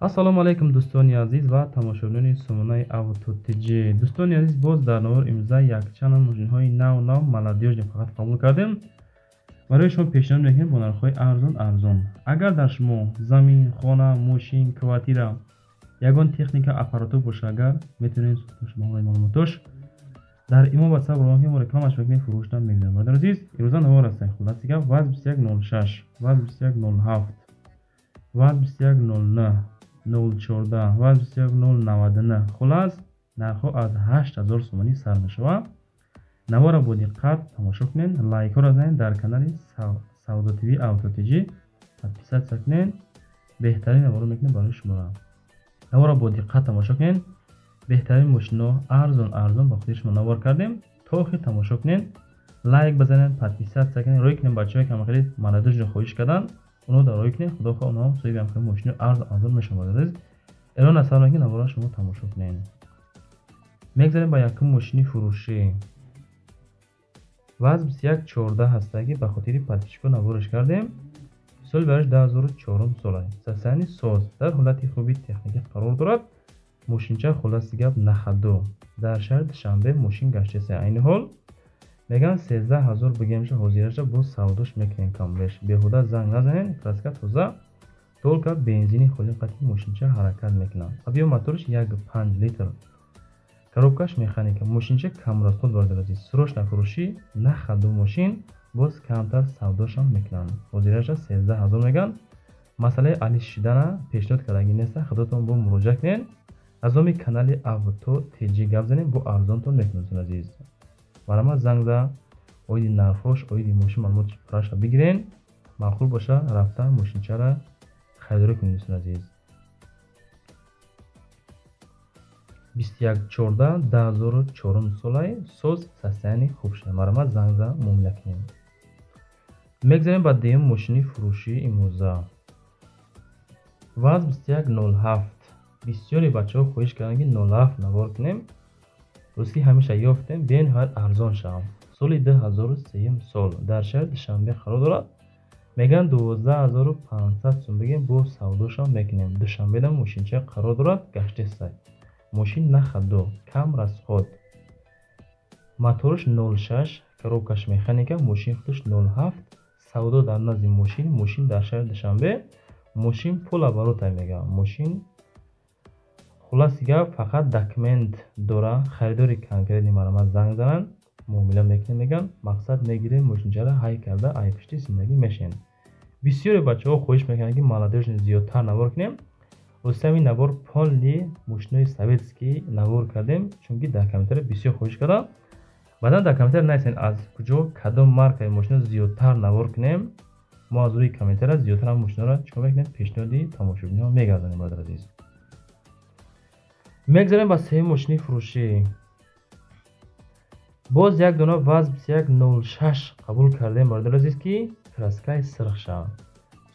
Ассалому алайкум, дӯстони азиз ва тамошобинони сомонаи Авто ТЖ. Дӯстони азиз, боз дар навор имрӯза якчанд мошинҳои нав нав молодёжный фақат қабул кардем. Барои шумо пешниҳод мекунем бо нархҳои арзон арзон. Агар дар шумо замин, хона, мошин, квартира, ягон техника, аппаратура боша, агар метавонед шумо маълумотош дар имо WhatsApp ро мо рекламаш мекунем, фурӯшдан мегузорем. Бародари азиз, имрӯза навор ҳастем. Хулоси гап, ВАЗ 2106, ВАЗ 2107, ВАЗ 2109, 014, ВАЗ 21099. Хулас, нархҳо аз 8000 сомонӣ сар мешавад. Наворро бо диққат тамошо кунед, лайкҳоро занед, дар канали Савдо ТВ Авто ТЖ подписаться кунед. Беҳтарин наворро мекунем барои шуморо. Наворро бо диққат тамошо кунед. Беҳтарин мошино арзон арзон ба худи шумо навор кардем. То охир тамошо кунед, лайк бизанед, подписаться кунед, рӯй кунед бачаҳое ки ҳамахеле молодёжный хоҳиш карданд, оно дар рӯй кунед, худо хоҳ онҳо соҳиби ҳамхели мошини арзон арзон мешаванд. Азиз, эълон аз сар ки наворро шумо тамошо кунед. Мегзарем ба якум мошини фурӯшӣ. ВАЗ 2114 ҳаста, ки ба хотири подписчико навораш кардем. Соли бараш 2004 сола. Состояние соз, дар ҳолати хуби техникӣ қарор дорад. Мошинча, хулоси гап, на ходу. Дар шаҳри Душанбе мошин гаштеса. Айни ҳол мегӯянд 13 000 бигемша, ҳозираша боз савдош мекунем камбеш. Беҳуда занг назанед, краска тоза, только бензини холи қати мошинча ҳаракат мекунад. Объём мотораш 1,5 литр. Коробкаш механика. Мошинча камрасход, бародари азиз. Срочно фурӯшӣ, на ходу мошин, боз камтар савдошам мекунанд. Ҳозираша 13 000 мегӯянд. Масъалаи алиш шидана пешниҳод кардагӣ неста, худотон бо муроҷиат кунед. Аз номи канали Авто ТЖ гап занем, бо арзонтон мекунем, дӯстони азиз. Марҳамат, занг за, оиди нархҳош, оиди мошин маълумоти пурраша бигирен. Маъқул боша, рафта мошинчаро харидорӣ кунед, дӯстони азиз. 2114, 2004 солаи, соз, состояние хуб шуда. Марҳамат, занг за, муомила кунем. Мегзарем ба дуюм мошини фурӯшии имрӯза. ВАЗ 2107. Бисёре бачаҳо хоҳиш карданд, ки 07 навор кунем. Рӯзи ҳамеша ёфтем, бениҳоят арзон шавам. Соли 2003 сол, дар шаҳри Душанбе қарор дорад. Мегӯянд 12 500 сум бигем, бо савдошам мекунем. Душанбеда мошинча қарор дорад, гаштесай. Мошин на ходу, кам расход. Мотораш 06, коробкаш механика, мошин худаш 07, савдо дар назди мошин, мошин дар шаҳри Душанбе, мошин полоборота мегӯянд. Мошин, хулоси гап, фақат документ дора, харидори конкретный марҳамат занг зананд, муомила мекунем мегӯянд. Мақсад мегирем мошинчаро ҳай карда, ай пушти зиндагӣ мешавем. Бисёре бачаҳо хоҳиш мекунанд, ки молодёжный зиёдтар навор кунем. Рости ҳамин навор полный мошинои советский навор кардем, чунки дар комментария бисёр хоҳиш кардам. Баъдан дар комментария нависед, аз куҷо, кадом маркаи мошино зиёдтар навор кунем. Мо аз рӯи комментария зиёдтар ҳам мошиноро чикор мекунем, пешниҳоди тамошобиниҳо мегардонем, бародари азиз. Мегзарем ба сеюм мошини фурӯшӣ. Боз як дона ВАЗ 2106 қабул кардем, бародари азиз, ки краскаи сирх шавад.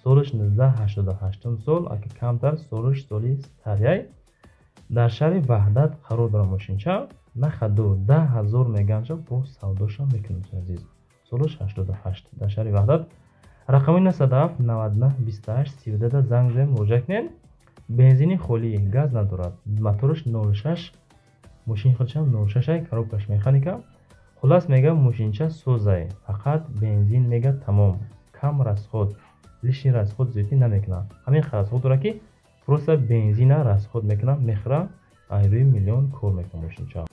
Солаш 1988 сол, аки камтар солаш соли старяй. Дар шаҳри Ваҳдат қарор дорад мошинча. На ходу, 10 000 мегӯянд, бо савдошам мекунем, дӯстони азиз. Солаш 88, дар шаҳри Ваҳдат. Рақами 97 99 28 32 занг занем, муроҷиат кунед. Бензини холӣ, газ надорад. Мотораш 06, мошини худашам 06, коробкаш механика. Хулас мегӯям, мошинча созай, фақат бензин мега, тамом. Кам расход, лишний расход зиёдӣ намекунад. Ҳамин расход дорад, ки просто бензина расход мекунад, мехӯра, ай рӯи миллион кор мекунад мошинча.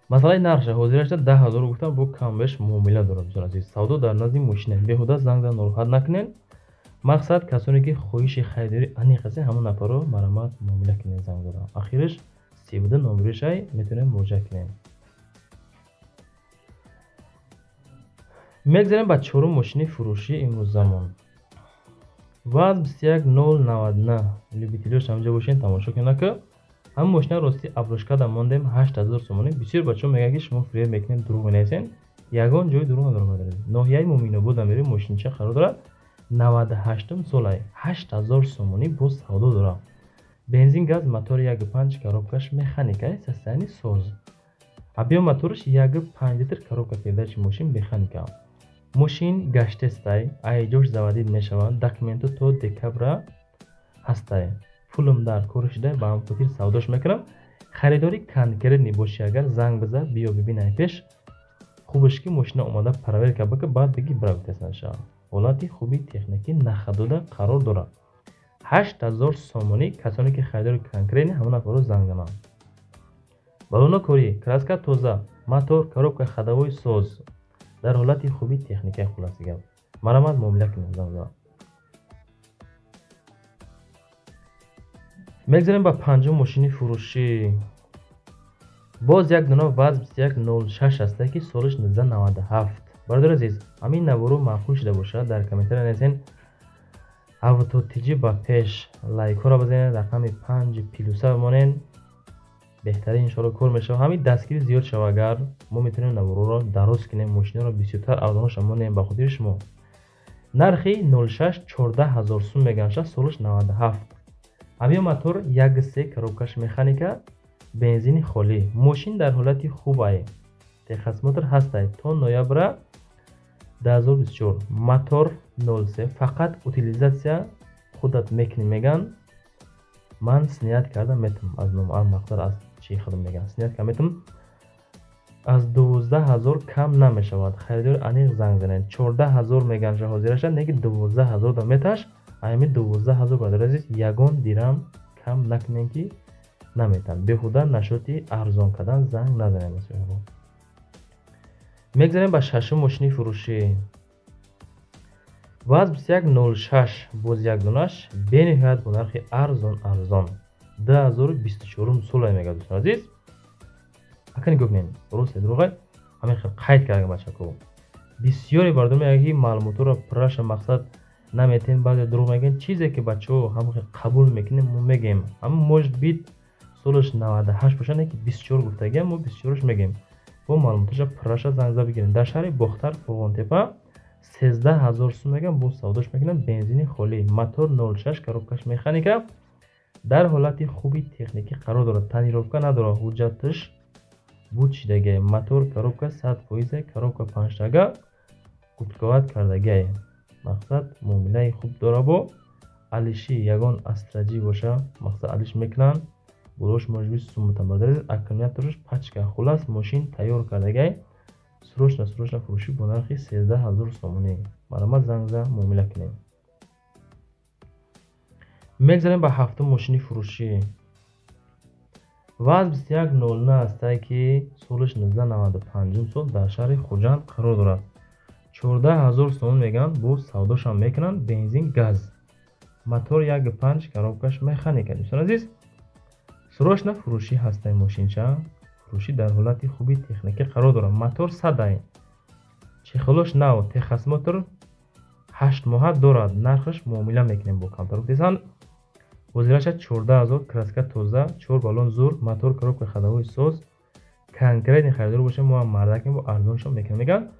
Масъалаи нархша ҳозирашда 10 000 гуфтам, бо камбеш муомила дорад, дӯстони азиз. Савдо дар назди мошина. Беҳуда занг зан нороҳат накунед. Мақсад, касоне ки хоҳиши харидорӣ аниқ ҳастед, ҳамон нафарро марҳамат муомила кунед занг зада. Ахираш 32 номерашай, метавонед муроҷиат кунед. Мегзарем ба чорум мошини фурӯшии имрӯззамон. ВАЗ 21099. Любителёш ҳамҷо бошед, тамошо кунед, ки ҳамин мошина рости обложкада мондем 8000 сомонӣ. Бисёр бачаҳо мегӯянд, ки шумо фиреб мекунед, дурӯғ менависед. Ягон ҷои дурӯғ надорам, бародари. Ноҳияи Муминобод амири мошинча қарор дорад. 98 солай, 8000 сомонӣ боз савдо дорад. Бензин, газ, мотор 1,5, коробкаш механика, состояние соз. Объём мотораш 1,5 литр, коробка передачи мошин механика. Мошин гаштестай, айҷош заводить мешавад, документу то декабра ҳастай. Пулм дар кор шуда, ба ҳам хотир савдош мекунам. Харидори конкретный бошӣ, агар занг биза, биё бибин, ай пеш хубаш ки мошина омада проверка бика, баъд биги бирав. Ҳолати хуби техникӣ, нахадуда қарор дорад. 8000 сомонӣ. Касоне ки харидори конкретный, ҳамон нафарро занг зананд. Балона корӣ, краска тоза, мотор, коробка ходовой соз, дар ҳолати хуби техника. Хулоси гап, марамат муомила кунем, занг зананд. Мегзарем ба панҷум мошини фурӯшӣ. Боз як дона ВАЗ 2106 аста, ки солаш 1997. Бародари азиз, ҳамин наворо маъқул шуда бошад, дар комментария нависен Авто Тҷ ба пеш, лайкҳоро бизанед, рақами панҷи плюса бимонед. Беҳтарин, иншоалло, кор мешавад. Ҳамин дастгирӣ зиёд шава, агар мо метавонем наворҳоро дароз кунем, мошинаро бисёртар арзоноша монем ба хотири шумо. Нархи 06 14 000 сум меганша, солаш 97. Ҳамин мотор 1.3, коробкаш механика, бензини холӣ. Мошин дар ҳолати хубай, техосмотр ҳастай то ноябра 2024. Мотор 03, фақат утилизация худат мекунӣ, меган. Ман снять карда метавонам аз ном мақсад аз чи худам, меган, снять карда метавонам. Аз 12 000 кам намешавад. Харидори аниқ занг занед. 14 000 меганша ҳозираша, неки 12 000 да меташ. Ами 12 000, бародари азиз, ягон дирам кам накунем, ки наметан. Беҳуда нашоти арзон кардан занг назанем. Мегзарем ба шашум мошини фурӯшӣ. ВАЗ 2106, боз як донаш, бениҳоят бо нархи арзон арзон, 2024 сола мега. Дӯстон азиз, ака, нигоҳ кунед, рост дурӯғай, ҳамин хел қайд кардам, бачако. Бисёре бардор мегӯяд, ки маълумотҳоро пурраша мақсад наметем, баъзе дурӯғ мегӯянд. Чизе ки бачаҳо ҳамон хел қабул мекунем, мо мегӯем. Ҳама может быть солаш 98 бошад, не ки 24 гуфтагиам, мо 24-аш мегӯем. Бо маълумоташа пурраша занг зада бигирем. Дар шаҳри Бохтар, Қурғонтепа, 13 000 сум мегӯям, бо савдош мекунам. Бензини холӣ, мотор 06, коробкаш механика, дар ҳолати хуби техникӣ қарор дорад, тонировка надорад, ҳуҷҷаташ буд шидагиа. Мотор, коробка 100%, коробка панҷтага губковать кардагиа. Мақсад, муомилаи хуб дора. Бо алиши ягон астраҷӣ боша, мақсад, алиш мекунанд. Болош может быть сумматан, бародари, аккумулятораш пачка. Хулас, мошин тайёр кардагиа. Срочно, срочно фурӯшӣ бо нархи 13 000 сомонӣ. Марҳамат, занг зада муомила кунем. Мегзарем ба ҳафтум мошини фурӯшӣ. ВАЗ 2109 астае, ки солаш 1995 сол, дар шаҳри Хуҷанд қарор дорад. 14 000 сомон мегӯянд, бо савдошам мекунанд. Бензин, газ, мотор 1.5, коробкаш механика. Дӯстон азиз, срочно фурӯшӣ ҳастаи мошинча. Фурӯшӣ, дар ҳолати хуби техникӣ қарор дорад. Мотор садай, чехолош нав, техосмотр 8 моҳа дорад. Нархаш муомила мекунем, бо камтар гуфтесанд. Ҳозираша 14 000, краска тоза, чор баллон зур, мотор, коробка ходовой соз. Конкретный харидор боша, мо ҳам мардакем, бо арзоншон мекунем, мегӯянд.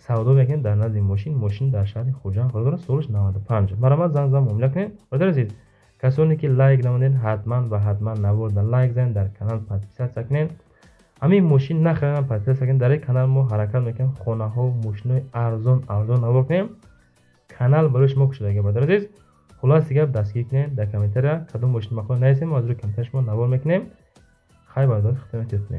Савдо мекунем дар назди мошин. Мошин дар шаҳри Хуҷанд қарор дорад, солаш 95. Марҳамат, занг зада муомила кунед. Бародари азиз, касоне ки лайк намудед, ҳатман ва ҳатман наворда лайк занед, дар канал подписаться кунед. Ҳамин мошин нахаридам, подписаться кунед. Дар ин канал мо ҳаракат мекунем хонаҳо, мошинои арзон арзон навор кунем. Канал барои шумо кушодага, бародари азиз. Хулоси гап, дастгирӣ кунед. Дар комментария кадом мошин мақол нависем, мо аз рӯи комментария шумо навор мекунем. Хайр, бародар, худо эҳтиёт кунед.